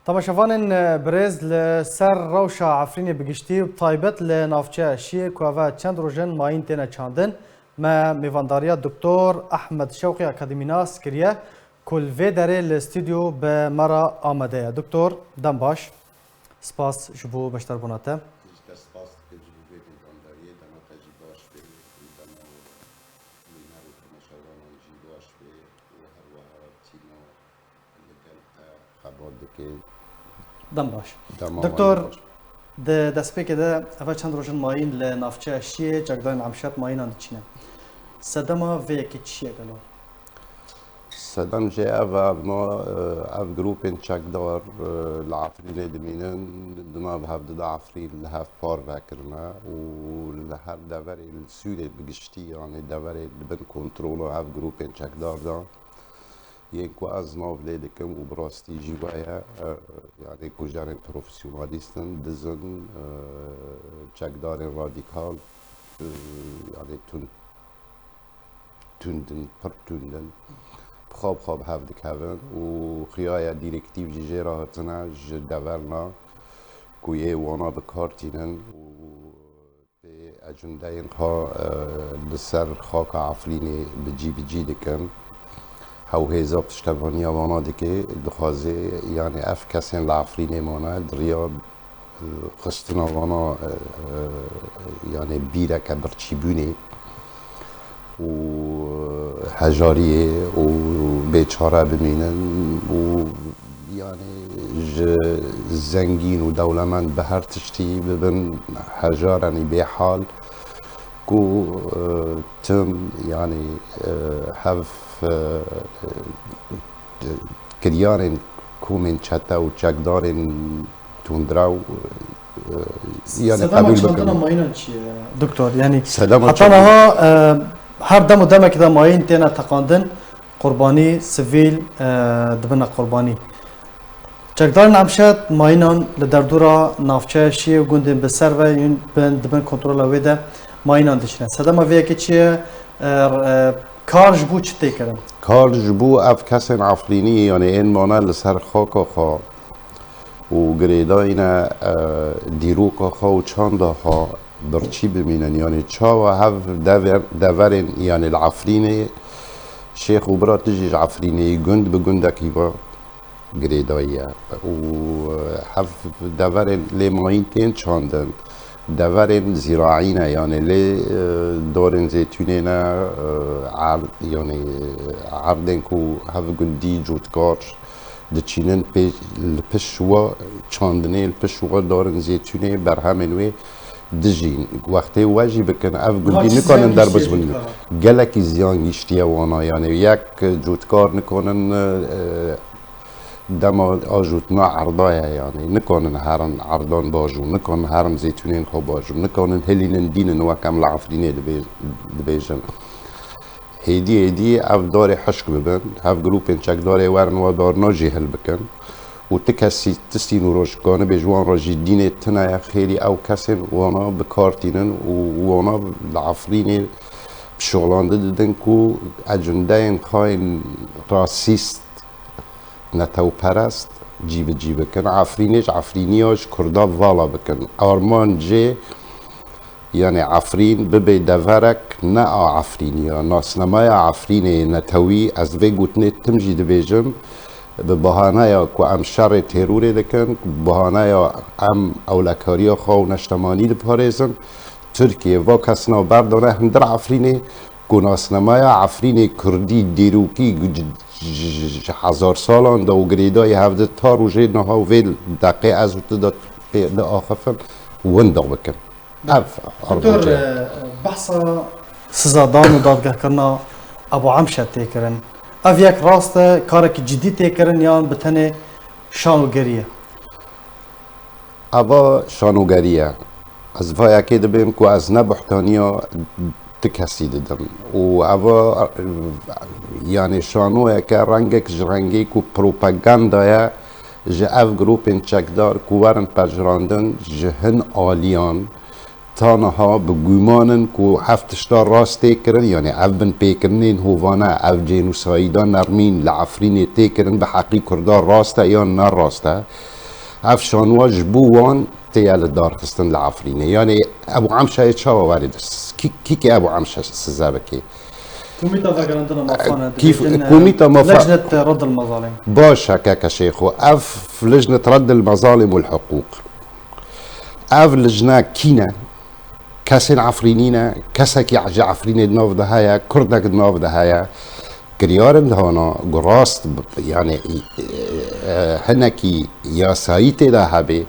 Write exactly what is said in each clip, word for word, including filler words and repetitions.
Temaşevanên birêz, li ser rewşa Efrînê bi giştî û bi taybet li navçeya Şiyê ku eve çend roj in mayîn têne çandin, me mêvandariya Doktor Ehmed Şewqî akademînas kiriye ku li vê derê li stûdyo bi me re amade ye. Doktor, dem baş. Spas ji bo beşdarbûna te. Ez jî te spas dikim ji bo vê mêvandariyê. Dema te jî baş be û dema bîner û temaşevanan jî baş be û her wiha tîma li gel te xebat dike. Dem baş. Dema Doktor, wan baş. Di destpêkê de eve çend roj in mayîn li navçeya Şiyê çekdarên Emşet mayînan diçîne. Sedema vê yekê çi ye gelo? Sedem jê ev e, ma, e, ev grûpên çekdar, e, li Efrînê dimînin, di nav hevdu de Efrîn li hev parve kirine û li her deverê li Sûrê bi giştî, yanî deverê di bin kontrola ev grûpên çekdar de yên ku ez nav lê dikim û bi rastî jî we ye, e, yanî kujerên profesyonalîst in, diz in, e, çekdarên radîkal, e, yanî tund, tund in, pir tund in. Bi xwe bi xwe bi hev dikevin û xuya ye dîrektîf jî jê re hatine ji deverna ku yê wana bi kar tînin û Pê ecendeyên xwe, e, li ser xaka Efrînê bi cî bi cî dikin. Hew hêza piştevaniya wana dike, dixwaze, yanî ev kesên li Efrînê mane, di riya, e, xistina wana, e, e, yanî bîreke birçîbûnê û hejariyê û bêçare bimînin û, yanî, ji zengîn û dewlemend bi her tiştî bibin hejaran û bêhal ku, e, tim, yanî, e, hev, e, kiryarên komên çete û çekdarên tundrew, e, yanî Sedema qebûl çandina bikin. Mayînan çi ye, doktor? Yanî Sedema heta çandina niha, e, her dem û demekê de mayîn têne teqandin, qurbanî, sivîl, e, dibine qurbanî. Çekdarên Emşet mayînan li derdora navçeya Şiyê û gundên bi ser ve yên bin, dibin kontrola wê de mayînan diçine. Sedema vê yekê çi ye? E, e, kar ji bo çi tê kirin? Kar ji bo ev kesên Efrînî, yanî ên mane li ser xaka xwe û girêdayîne, e, dîroka xwe û çanda xwe birçî bimînin. Yanî çawa hev dever-, deverên, yanî li Efrînê şêx û bira tu jî ji Efrînê yî, gund bi gundekî ve girêdayî ye. Û, e, hev deverên lê mayîn tên çandin. Deverên zîraî ne, yanî lê, e, dorên zeytûnê ne, e, erd, yanî erdên ku hev gundî cotkar diçînin pê, li pişt we çandinê, li pişt we dorên zeytûnê, berhemên wê dijîn. Wextê we jî bikin, ev gundî nikanin derbas bin. Gelekî ziyan giştiye wana, yanî yek cotkar nikanin, e, dema ajotina erda ye, yanî nikanin herin erdan bajo, nikanin herin zeytûnên xwe bajo, nikanin hilînin dînin wek em li Efrînê dibê-, dibêjin. Hêdî hêdî ev darê hişk bibin, hev grûpên çekdarê werin wa darna jêhil bikin û ti kesî, ti sînorojikane bê ji wan re jî dînê tune ye, xêrî ew kesên wana bi kar tînin û wana li Efrînê pişoxlandi didin ku ecendeyên xwe yên rasîst, netewperest cî bi cî bikin. Efrînê ji Efrîniya ji Kurda vala bikin. Armancê, yanî Efrîn bibe deverek ne a Efrîniya. Nasnameya Efrînê netewî, ez vê gotinê tim jî dibêjim, bi bahaneya ku em şerê terorê dikin, bi bahaneya em ewlekariya xwe û neştemanî diparêzin, Tirkiye va kesna berdane hundir Efrînê, ku nasnameya Efrînê kurdî dîrokî ji, ji, ji hezar salan de û girêdayî hev de ta rojê niha û vê deqê ez û tu de pê diaxifin, winda bikin. Ev Doktor, armanc e. E, behsa sizadan û dadgehkirina Ebû Emşet tê kirin. Ev yek rast e, karekî cidî tê kirin yan bi tenê şanogerî ye? Eva şanogerî ye. Ez va yekê dibêm ku ez ne buhtaniya ti kesî didim. Û eva, yanî şanoyeke rengek ji rengê ku propaganda ye ji ev grûpên çekdar ku werin pejirandin ji hin aliyan, ta niha bi guman in ku ev tişta rast tê kirin, yanî ev binpêkirinên hovane, ev cênosayîda nermîn li Efrînê tê kirin, bi heqî Kurda rast e yan ne rast e. Ev şanwa ji bo wan tê ya li darxistin li Efrînê. Yanî Ebû Emşayê çawa werê dis-, kî-, kîkê Ebû Emşa size bikê? Komîta Vegerandina Mafan e, Kîf-, dibêjin, e, Komîta Mafa- Lejnet Reddil Mezalim. Baş e, keke Şêxo. Ev Lejnet Reddil Mezalim û Huqûq. Ev lijne kî ne? Kesên Efrînî ne? Kesekî ji Efrînê di nav de heye? Kurdek di nav de heye? Kiryar in dihana ku rast b-, yani, e, hinekî yasayî tê de hebe,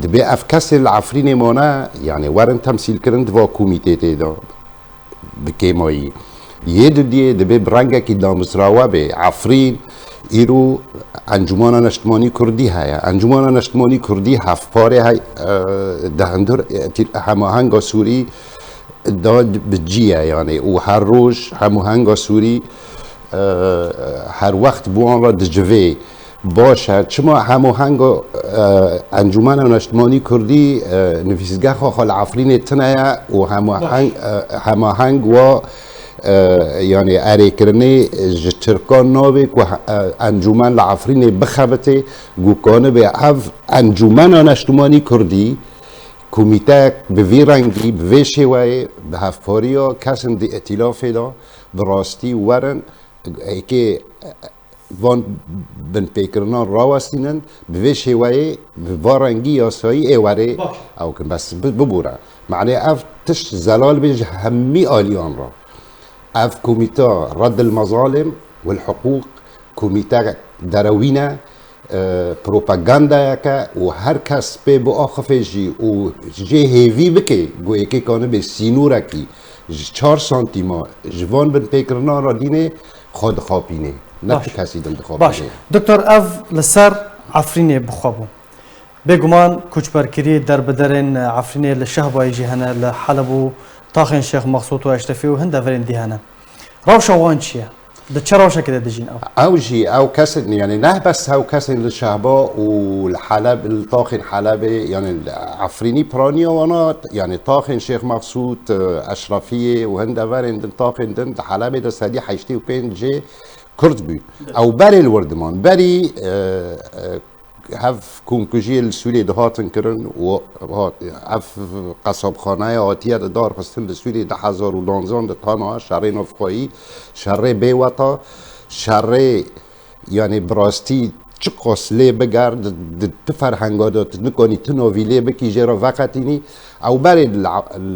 dibê ev kesên li Efrînê mane, yani, werin temsîlkirin di va komîtê tê de. Bi kêmayî. Yê dudiyê dibê bi rengekî damizrawe bê. Efrîn îro Encûmana Neştimanî Kurdî heye. Encûmana Neştimanî Kurdî hevparê hey, e, di hundir, e, tî-, hemahenga Sûrî da bi cî ye, yanî, û her roj hemûhenga Sûrî, e, her wext bi wan re dicivê. Baş e, çima hemûhenga, e, Encûmena Neştimanî Kurdî, e, nivîsgeha xwe li Efrînê tune ye û hemûheng, Baş. e, hemaheng wa, e, yanî erêkirinê ji Tirkan nabê ku he-, e, encûmen li Efrînê bixebitê, ku kanibê ev Encûmena Neştimanî Kurdî, komîteyek bi vî rengî, bi vê şêweyê, bi hevpariya kesên di îtîlafê de, bi rastî werin, êkê van binpêkirinan rawestînin, bi vê şêweyê, bi va rengî yasayî ê werê Baş. ew kin. Bes bi-, bibûre. Manê ev tişt zelal bê ji hemî aliyan re. Ev komîta Reddil Mezalim wel Huqûq, komîte derewîn e, e, propagandayek e û her kes pê biaxifê jî û jê hêvî bike, ku êkê kanibe sînorekî ji çar santîma ji van binpêkirinan re dînê, xwe dixapînê. Ne Baş. tu kesî din dixapînê. Baş. Doktor, ev li ser Efrînê bi xwe bû. Bêguman koçberkirî derbiderên Efrînê li Şehbayê jî hene, li Heleb û taxên Şêx Mexsûd û Eşrefî û hin deverên dî hene. Rewşa wan çi ye? Di çi rewşekê de dijîn ew? Ew jî, ew kesên, yani ne bes ew kesên li Şehba û li Heleb, li taxên Helebê, yani li Efrînî piraniya wana, yani taxên Şêx Mexsûd, e, Eşrefiyê û hin deverên din, taxên din, di Helebê de sedî heştê û pênc jê Kurd bûn. Ew berê li wir diman. Berî, e, e, hev komkujiyê li Sûriyê dihatin kirin û hat, ev qesabxaneya hatiye di dar xistin li Sûriyê du hezar û nozdehan de tana şerê navxweyî, şerê bêweta, şerê, yani bi rastî çiqas lê biger, di, di tu ferhenga de tu nikanî tu navî lê bikî jê re veqetînî. Ew berê li,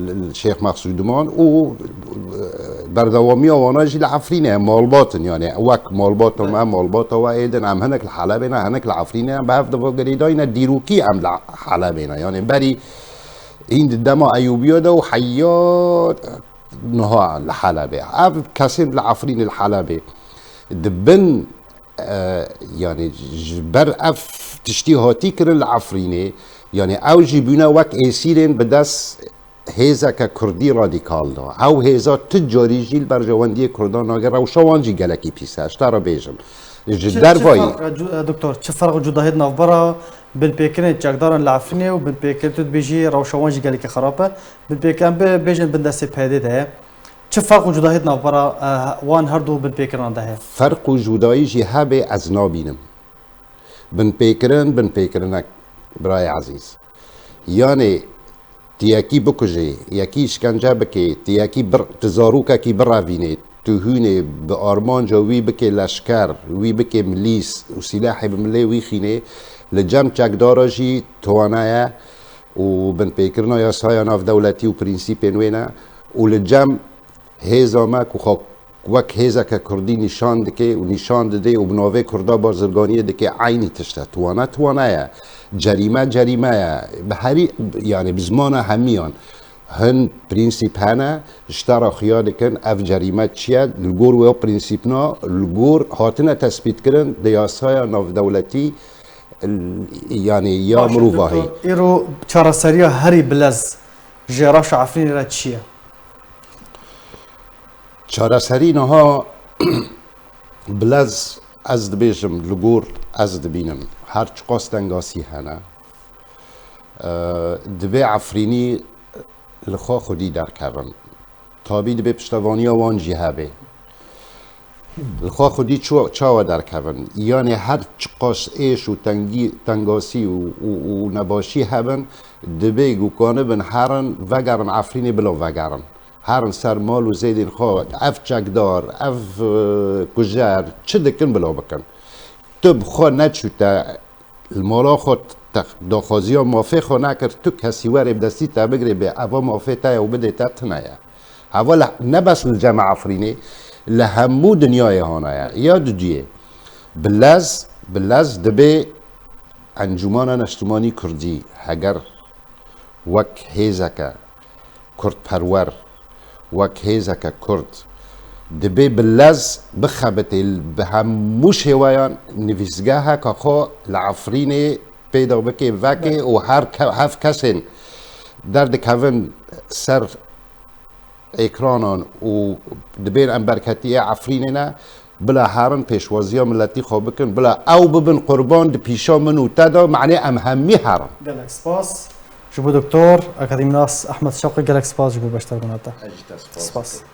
li, li Şêx Mexsûd diman û, e, berdewamiya wana jî li Efrînê ye, malbat in, yani wek malbata me, malbata we ê din, em hinek li Helebê ne, hinek li Efrînê ne, em bi hev de ve girêdayî ne, dîrokî em li Helebê ne. Yani berî hîn di dema Eyûbiya de û heya niha li Helebê. Ev kesên li Efrînê, li Helebê di bin e, yani ji ber ev tiştî hatî kirin li Efrînê, yani ew jî bûne wek êsîrên bi dest hêzeke kurdî radîkal de. Ew hêza tu carî jî li berjewendiyê kurdan nagere, rewşa wan jî gelekî pîs e, ji te re bêjim. Ji Çi, çi dervayî ferq, e, cu-, e, doktor, çi ferq û cudahiyê di navbera binpêkirinên çekdaran li Efrînê û binpêkirin tu dibêjî rewşa wan jî gelekî xerab e? Binpêk-, em bê-, bêjin bin destê P Y D'ê de ye. Çi ferq û cudahiyê di navbera, eh, wan her du binpêkirinan de heye? Ferq û cudayî jî hebe ez nabînim. Binpêkirin, binpêkirinek, birayê ezîz. Yanê tu yekî bikujê, yekî îşkence bikê, tu yekî bir, tu zarokekî birevînê, tu hûnê bi armanca wî bikê leşker, wî bikê milîs û sîlehê bi milê wî xînê, li cem çekdara jî tiwane ye û binpêkirina yasaya navdewletî û prînsîpên wê ne û li cem hêza me ku xwe wek hêzeke kurdî nîşan dike û nîşan dide û bi navê kurda bazirganiyê dike, eynî tişt e. Tiwane tiwane ye. Cerîme cerîme ye. Bi herî, yani bi zimana hemiyan. Hin prînsîp hene, ji te re xuya dikin, ev cerîme çi ye? Li gor wê prînsîpna, li gor hatine tespîtkirin di yasaya navdewletî, l-, yani ya Baş e, mirovahî. Doktor, îro çareseriya herî bilez ji rewşa Efrînê re çi ye? Çareserî niha bilez ez dibêjim, li gor ez dibînim. Her çiqas tengasî hene. Eee, divê Efrînî li xwe xwedî derkevin. Tabî divê piştevaniya wan jî hebe. Li xwe xwedî ço-, çawa derkevin? Yanê her çiqas êş û tengî, tengasî û, û, û nebaşî hebin, dibê gukanibin herin, vegerin Efrînê, bila vegerin. Herin ser mal û zêdên xwe, ev çekdar, ev, e, kujer, çi dikin bila bikin. Tu bi xwe neçûte li mala xwe te daxwaziya mafê xwe nekir, tu kesî were bi destî te bigirê bê eva mafê te ye û bidê te, tune ye. Heva li, ne bes li cem Efrînê, li hemû dinyayê hane ye. Ya dudiyê, bi lez, bi lez dibê Encûmana Neştimanî Kurdî heger wek hêzeke kurdperwer, wek hêzeke kurd, dibê bi lez bixebitê bi hemû şêweyan nivîsgeheke xwe li Efrînê peyda bike, veke û her ke-, hev kesên derdikevin ser êkranan û dibên em berketiyê Efrînê ne, bila herin pêşwaziya miletî xwe bikin, bila ew bibin qurban di pîşa min û te de, manê em hemî herin. Gelek spas. Ji bo Doktor Akademînas Ehmed Şewqî gelek spas ji bo beşdarbûna te. Ez jî te spas Spas. dikim.